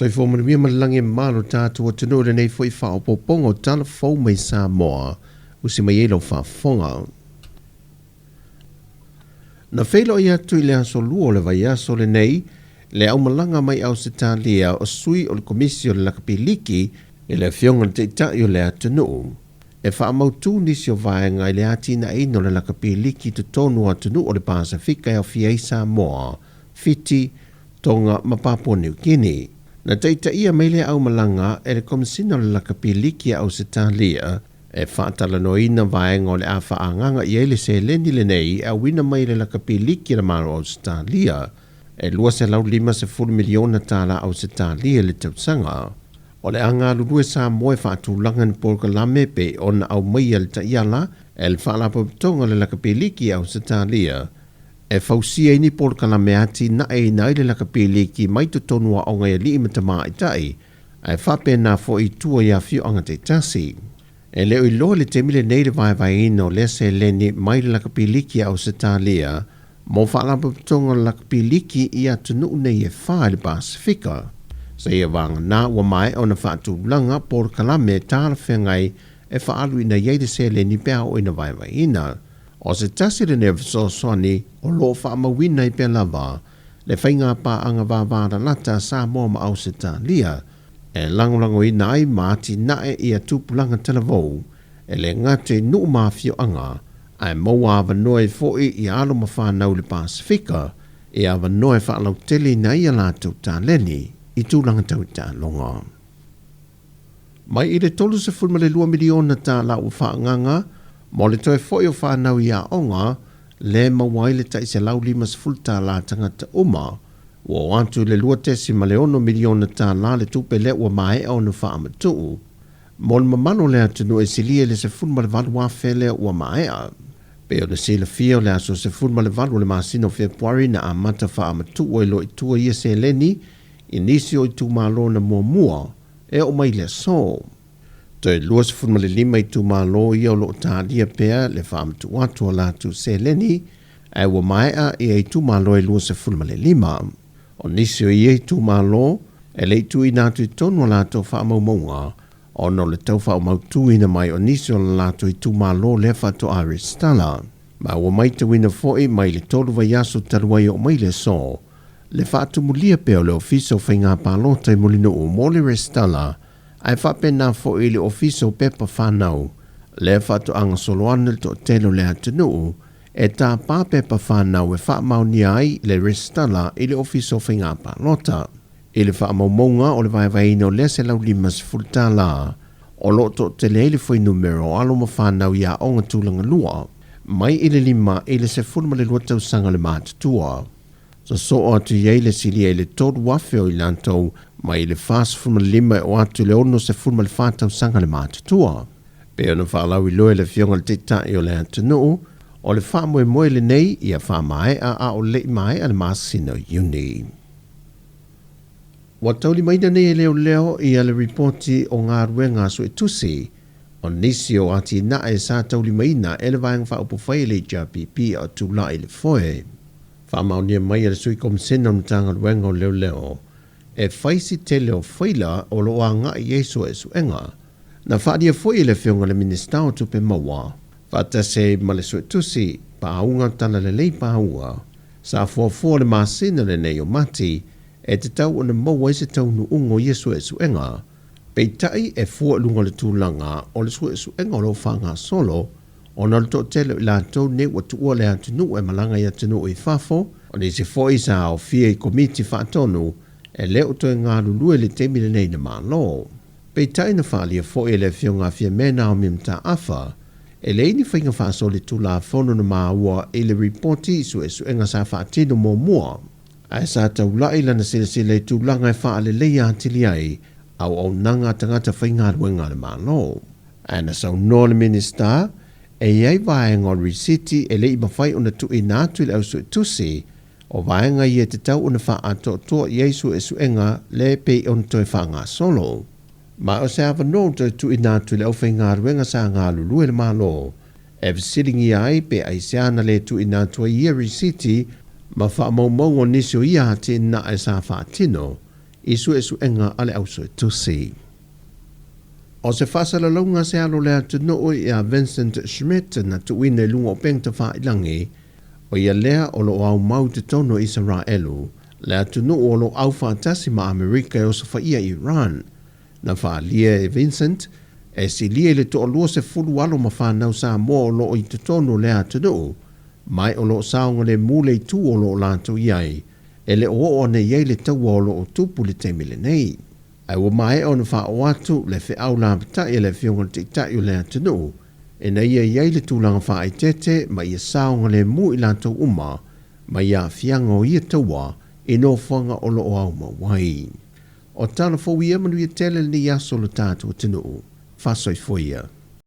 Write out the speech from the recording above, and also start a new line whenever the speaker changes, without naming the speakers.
Soifua manuia ma le lagi e mamalu lo tatou atunuu i lenei foi faaopoopoga o tala fou mai Samoa usi mai ai lau faafofoga. Na feiloai atu i le aso Lua o le vaiaso lenei le aumalaga mai Ausetalia o sui o le Komisi o le Lakapi Liki i le Afioga i le Taitai o le atunuu e faamautu nisi o vaega i le atinaeina o le lakapi liki i totonu o atunuu o le Pasefika e aofia ai Samoa, Fiti, Tonga ma Papua Niu Kini. Na taitaia mai lea aumalaga e le Komesina o le Lakapi Liki a Ausetalia e faatalanoaina vaega o le a faaagaga i ai le seleni lenei e auina mai e le Lakapi Liki a le Malo o Ausetalia e $250 miliona tala Ausetalia i le tausaga. O le a galulue Samoa e faatulaga ni polokalame pei ona aumaia le taiala e le Faalapotopotoga o le Lakapi Liki a Ausetalia e fausia ai ni polokalame atinaeina ai le lakapi liki mai totonu o aoga i alii ma tamaitai, ae faapena foi i tua i afioaga taitasi. E le o iloa i le taimi lenei le vaevaeina o lea seleni mai le lakapi liki a Ausetalia mo faalapotopotoga o le lakapi liki i atunuu nei e fa i le Pasefika. Seia vagana ua maea ona faatulaga polokalame talafeagai e faaaluina i ai le seleni pe a oo ina vaevaeina. O se tasi lenei o fesoasoani o lo o faamauina ai pea lava le faiga paaga vavalalata a Samoa ma Ausetalia e lagolagoina ai ma atinae ia tupulaga talavou e le gata i nuu ma afioaga ae maua avanoa ai foi i alo ma fanau i le Pasefika i avanoa e faalauteleina ai a latou taleni i tulaga tau i taaloga. Mai i le $32 miliona tala ua faaagaga mo le toe foi o fanau i aoga, lea e maua ai le tai $150 tagata uma, ua oo atu i le $2.6 miliona tala le tupe lea ua maea ona faamatuu mo le mamalu o le atunuu e silia i le 18,000 lea ua maea. Pei ona silafia o le aso 18 o le masina o Fepuari na amata faamatuu ai loa i tua ia seleni i nisi o itumalo na muamua e oo mai i le aso. Toe 25 itumalo ia o lo o talia pea le faamatuu atu o latou seleni, ae ua maea ia itumalo e 25. O nisi o ia itumalo e le i tuuina atu i totonu o latou faamaumauga ona o le tau faamautuina mai o nisi o latou itumalo lea faatoa resitala. Ma ua maitauina foi mai le tolu vaiaso talu ai oo mai le aso, le faatumulia pea o le Ofisa o Faiga Palota i Mulinuu mo le resitala, ae faapena foi i le Ofisa o Pepa Fanau, lea faatoa gasolo ane le toatele o le atunuu e tapa pepa fanau e faamaonia ai le resitala i le Ofisa o Faiga Palota. I le faamaumauga o le vaevaeina o lea $150, o lo o toatele ai le fuainumera o alo ma fanau i aoga tulaga lua, mai i le 5 i le 12 tausaga le matutua. Sosoo atu i ai le silia i le 3,000 o i latou mai le 45 e oo atu i le 64 tausaga le matutua. Pei ona faalauiloa e le Afioga i le Taitai o le atunuu, o le faamoemoe lenei ia faamaea a o le i maea le masina o Iuni. Ua taulimaina nei e leoleo ia le ripoti o galuega a suetusi o nisi o atinae sa taulimaina e le Vaega Faaupufai a le HRPP a o tulai i le foe. Faamaonia mai e le Sui Komisena o le Matagaluega o Leoleo e fai si tele o faila o lo o agai i ai suesuega. Na faaalia foi e le Afioga i le Minisita o Tupe Maua faatasi ai ma le Suetusi Paauga Talalelei Paauga sa fuafua le masina lenei o Mati e tatau ona maua ai se taunuuga o ia suesuega. Peitai e fua i luga o le tulaga o le suesuega o lo o faagasolo ona o le toatele o i latou nei ua tuua le atunuu e malaga i atunuu i fafo, o nisi foi sa aofia i komiti faatonu e le o toe galulue i le taimi lenei i le Malo. Peitai na faaalia foi e le Afioga a Fiame Naomi Mataafa, e leai ni faiga faasolitulafono na maua i le ripoti i suesuega sa faatino muamua, ae sa taulai lana silasila i tulaga e faaleleia atili ai auaunaga a tagata faigaluega a le Malo. Ae na saunoa le Minisita, e i ai vaega o le risiti e le i mafai ona tuuina atu i le ausuetusi, o vaega ia e tatau ona faaatoatoa i ai suesuega le pei ona toe faagasolo. Ma o se avanoa ua toe tuuina atu i le aufaigaluega sa galulue i le Malo e fesiligia ai pe aisea na le tuuina atu ai ia risiti ma faamaumauga o nisi o ia atinae sa faatino. i suesuega a le ausuetusi. O se faasalalauga se alo o le atunuu ia Vincent Schmidt na tuuina i luga o upega tafailagi, o ia lea o lo o aumau i totonu o Isaraelu, le atunuu o lo o aufaatasi ma Amerika e osofaia Iran. Na faaalia e Vincent, e silia i le toalua sefulu alo ma fanau Samoa o lo o i totonu o lea atunuu, ma o lo o saogalemu le itu o lo o latou i ai, e le o oo ane i ai le taua o lo o tupu i le taimi lenei. Ae ua maea ona faaoo atu le feau lapatai a le Afioga i le Taitai o le atunuu, ina ia i ai le tulaga faaeteete ma ia saogalemu i latou uma mai aafiaga o ia taua i nofoaga o lo o aumau ai. O tala fou ia manuia tele lenei aso o lo tatou atunuu. Faasoifua ia.